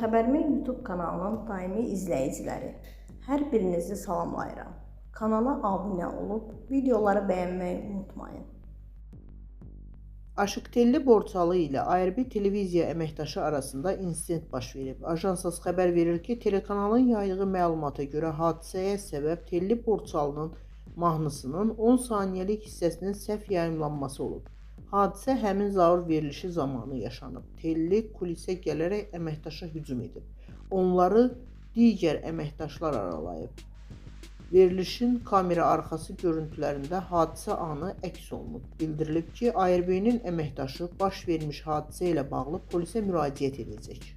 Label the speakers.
Speaker 1: Xəbərimin YouTube kanalının daimi izləyiciləri, hər birinizi salamlayıram. Kanala abunə olub videoları bəyənməyi unutmayın.
Speaker 2: Aşıq Telli Borçalı ilə IRB televiziya əməkdaşı arasında insident baş verib. Ajansas xəbər verir ki, telekanalın yaydığı məlumata görə hadisəyə səbəb Telli Borçalının mahnısının 10 saniyəlik hissəsinin səhv yayımlanması olub. Hadisə həmin Zaur verilişi zamanı yaşanıb. Telli kulisə gələrək əməkdaşa hücum edib. Onları digər əməkdaşlar aralayıb. Verilişin kamera arxası görüntülərində hadisə anı əks olunub. Bildirilib ki, IRB-nin əməkdaşı baş vermiş hadisə ilə bağlı polisə müraciət edəcək.